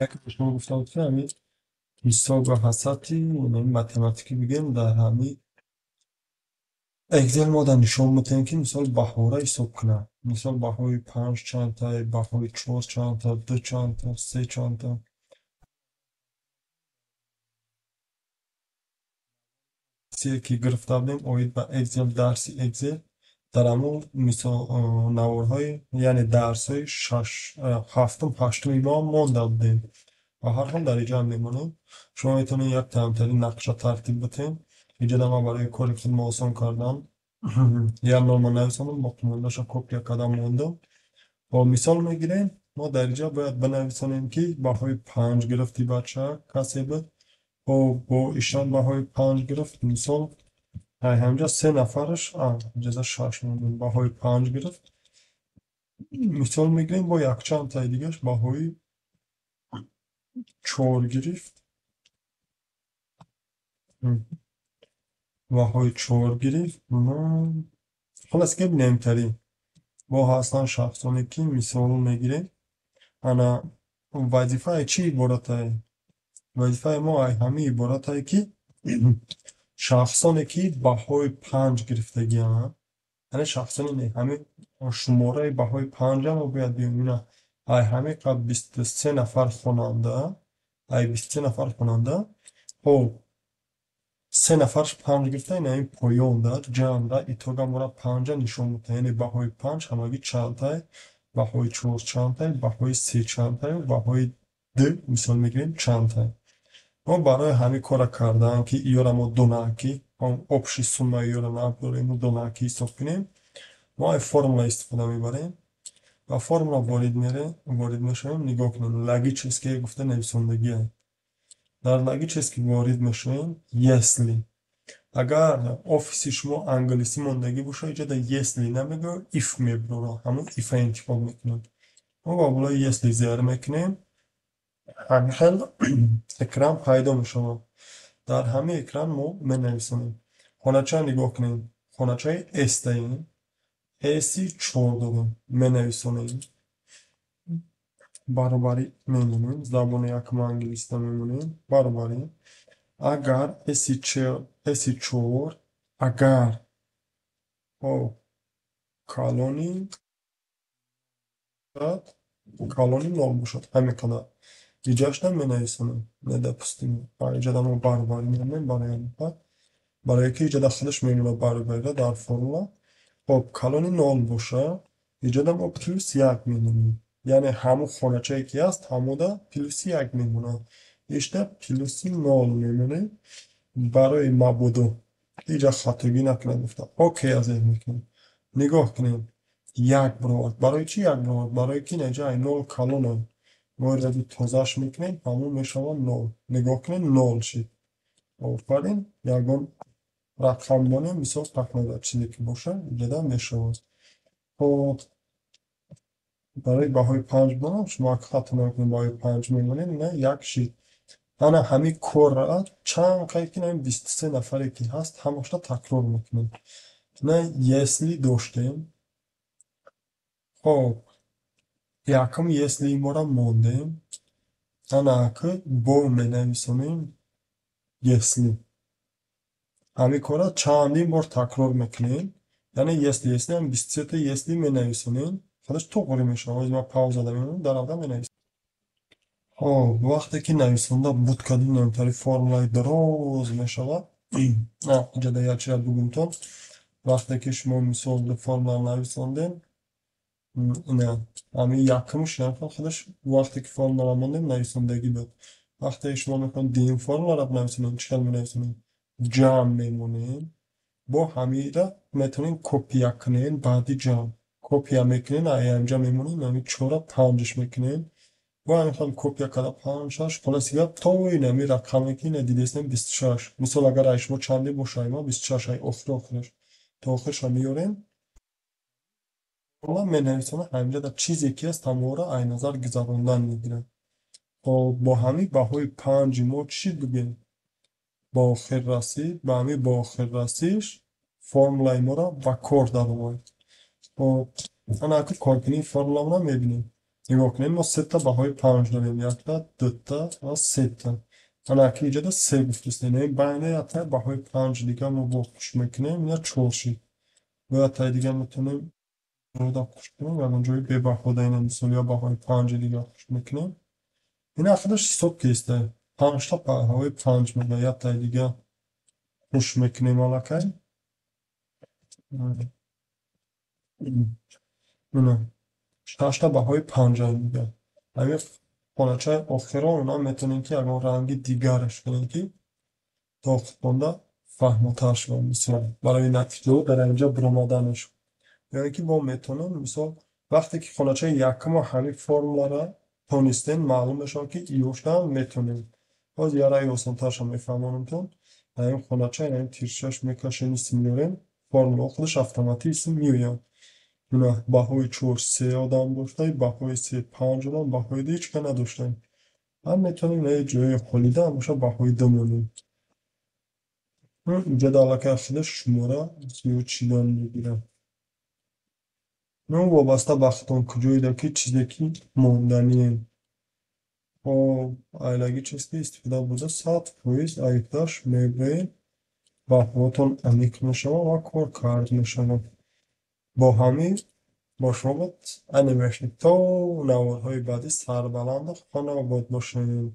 Яке шумо гуфта буд, ки ҳамин ҳисоб ва ҳасати математикӣ бигем, дар ҳамин Excel мо дар нишон медиҳем, ки мисол баҳора ҳисоб кунад. Мисол баҳои 5 чандта, баҳои 4 чандта, 2 чандта, 3 чандта. Ки гирифта будем оид ба Excel, дарси Excel, дар ҳамон мисол наворҳои, яъне дарсҳои 6, 7, 8 мо монда будем. Ва ҳар ҳол дар инҷа ҳам мемонем. Шумо метавонед як таамтари нақша тартиб бидиҳед. Инҷа ман барои кори худро осон кардам. Як нома нависонам, боқимондаша копия кардам, мондам. Бо мисол мегирем, мо дар инҷа бояд бинависонем, ки баҳои 5 гирифти бача касе буд, бо ишон баҳои 5 гирифт. Мисол ҳамҷа 3 нафараш, иҷоза 6 мондем, баҳои 5 гирифт. Мисол мегирем, бо якчанд таи дигаш баҳои 4 гирифт. Баҳои 4 гирифт. Холас ки немтарӣ. Бо ҳастанд шахсоне, ки мисол мегирем. Ана вазифаи чӣ иборатае? Вазифаи мо ай ҳамин иборатае, ки шахсоне, ки баҳои 5 гирифтагианд, яъне шахсоне не, ҳамин шумораи баҳои 5 мо бояд биём. Ай ҳамин қад 23 нафар хонанда, ай 23 нафар хонанда, хоб 3 нафарш 5 гирифта, ин ҳамин поёнда, ҷамъда, итога мора 5 нишон медиҳад. Яъне баҳои 5 ҳамагӣ чандтай, баҳои 4 чандтай, баҳои 3 чандтай, баҳои 2 мисол мегирем чандтай. Мо барои ҳамин кора кардан, ки иёра мо донаки, общий сумма иёра набдорем, донаки ҳисоб кунем, мо ай формула истифода мебарем. Ба формула ворид мешавем, нигоҳ кунем, логически гуфта нависондагие. Дар логически ворид мешавем, если. Агар офиси шумо англисӣ мондагӣ бошад, иҷода если намегӯяд, if мебурад, ҳамон if-а интихоб мекунем. Мо ба болои если зер мекунем, ҳамин хел экран пайдо мешавад. Дар ҳамин экран мо менависонем. Хонача нигоҳ кунем, хоначаи S даем, S-и 4 дорем, менависонем. Баробарӣ мемонем, забони якум англисида мемонем, баробарӣ. Агар S-и 4, агар калони 0 бошад, ҳамин қадар. Иҷашда менависонем, недопустимо. Иҷода мо баробарӣ мемонем барои ҳамин, барое ки иҷода худаш мемонад баробариро дар формула. Хоб, калони 0 бошад, иҷода мо плюс 1 мемонем. Яъне ҳамон хоначае ки ҳаст, ҳамода плюси 1 мемонад. Ишта плюси 0 мемонем барои мабодо. Иҷа хатогӣ накунад гуфта. Окей аз ин мекунем. Нигоҳ кунем. 1 баровард. Барои чӣ 1 баровард? Барои ки инҷа ай 0 калон. Мо инро тозааш мекунем, ҳамон мешавад 0. Нигоҳ кунем, 0 шид. Офарин, ягон рақам донем, мисол тақрибан чизе ки бошад, иҷода мешавад. Хоб, барои баҳои 5 донам, шумо агар хато накунед, баҳои 5 мемонед, ина 1 шид. Ана ҳамин корра чанд қайд ки ҳамин 23 нафаре ки ҳаст, ҳамашро такрор мекунем. Ина если доштем. Хоб, якум если мора мондем. Ана аки бо менависонем если. Ҳамин корра чандин бор такрор мекунем. Яъне если, если ҳам 23 та если менависонем, худаш тоғри мешавад. Ҳозир ман пауза мемонам, дар аввал менависам. Хоб, вақте ки нависонда буд кардем, намтари формулаи дароз мешавад. Инҷа як чиза бугумтон. Вақте ки шумо мисол формула нависондем, ина ҳамин якумш худаш вақте ки формула мондем, нависондагӣ буд. Вақте шумо мехоҳед дуюм формуларо бинависонед, чӣ хел менависонед? Ҷамъ мемонем. Бо ҳаминра метавонем копия кунем, баъди ҷамъ. Копия мекунем, ай ҳаминҷа мемонем, ҳамин 4-ра 5-ш мекунем. Бо ҳамин хел копия карда 5, 6, холас гап то ин ҳамин рақаме ки ина дидестем 26. Мисол агар ай шумо чанде боша, ай ма 26 ай охири охираш. То охирша меёрем. Формула менависонам, ҳаминҷа дар чизе ки ҳаст, ҳамонро ай назар гузарондан мегирад. Хоб, бо ҳамин баҳои 5 мо чӣ шид бигӯем? Ба охир расид, ба ҳамин ба охир расиш формулаи моро ба кор даровард. Хоб, ана акнун коркунии формуламонро мебинем. Нигоҳ кунед, мо сета баҳои панҷ дорем: якта, дута ва сета. Ана ки иҷода се гуфтастем. Байни якта баҳои панҷ дига мо бо хуш мекунем, ина чор шид. Бо яктаи дига метавонем ҷода хуш кунем, ягон ҷои бебаҳода, ина мисол ё баҳои панҷи дига хуш мекунем. Ина худаш ҳисоб кеста. Панҷта баҳои панҷ мега, яктаи дига хуш мекунем аллакай. Ина шашта баҳои панҷа мега. Ҳамин хоначаи охирон онам метавонем, ки ягон ранги дигараш кунем, ки то хонда фаҳмотар шавад, мисол барои натиҷаҳо дар инҷа биромаданаш. Ё ин ки мо метавонем, мисол, вақте ки хоначаи якума ҳамин формуларо тонистем, маълум мешавад, ки иёшам метавонем. Ҳозир як раи осонтаршам мефаҳмонамтон. Ҳамин хонача, ҳамин тирчаш мекашем, исм меорем, формулаҳо худаш автоматически меояд. Ина баҳои чор се одам доштаем, баҳои се панҷ одам, баҳои ду ҳеҷ ка надоштаем. Ҳам метавонем на ҷои холида ҳамеша баҳои ду монем. Инҷа аллакай худаш шумора зиёд шидан мегирад. Ну, вобаста ба худтон, куҷоеда ки чизе ки монданием. Хоб, айлаги чиз ки истифода бурда, 100% айфташ мебарем, баҳотон аниқ мешавад ва кор кард мешавад. Бо ҳамин бо шумо буд Анимешн. То наворҳои баъдӣ сарбаланду хонобод бошед.